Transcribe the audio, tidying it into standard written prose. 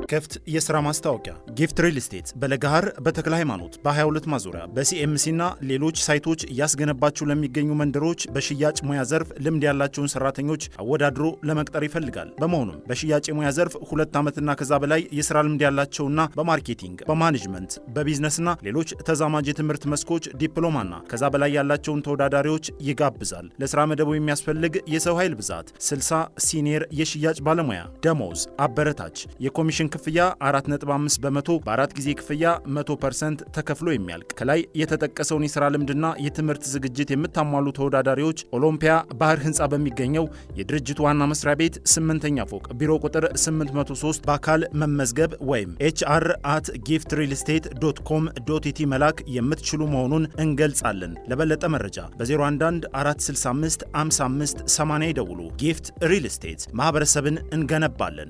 ክፍት የሥራ ማስታወቂያ። ጊፍት ሪል ስቴት በለገሃር፣ በተክለ ሃይማኖት፣ በ22 ማዞሪያ፣ በሲኤምሲ እና ሌሎች ሳይቶች እያስገነባቸው ለሚገኙ መንደሮች በሽያጭ ሙያ ዘርፍ ልምድ ያላቸውን ሰራተኞች አወዳድሮ ለመቅጠር ይፈልጋል። በመሆኑም በሽያጭ የሙያ ዘርፍ 2 ዓመትና ከዛ በላይ የሥራ ልምድ ያላቸውና በ marketing፣ በ management፣ በ business ና ሌሎች ተዛማጅ የትምህርት መስኮች ዲፕሎማና ከዛ በላይ ያላቸውን ተወዳዳሪዎች ይጋብዛል። ለሥራ መደቡ የሚያስፈልግ የሰው ኃይል ብዛት 60 senior የሽያጭ ባለሙያ፣ ደሞዝ አበረታች፣ የኮሚሽን ክፍያ 4.5%፣ በአራት ጊዜ ክፍያ 100% ተከፍሎ የሚያልቅ። ከላይ የተጠቀሰውን የሥራ ልምድና የትምህርት ዝግጅት የምታሟሉ ተወዳዳሪዎች ኦሎምፒያ ባህር ህንፃ በሚገኘው የድርጅቱ ዋና መስሪያ ቤት ስምንተኛ ፎቅ ቢሮ ቁጥር 803 በአካል መመዝገብ ወይም HR@giftrealestate.com.et መላክ የምትችሉ መሆኑን እንገልጻለን። ለበለጠ መረጃ በ011 465 55 80 ይደውሉ። ጊፍት ሪል ስቴት፣ ማህበረሰብን እንገነባለን።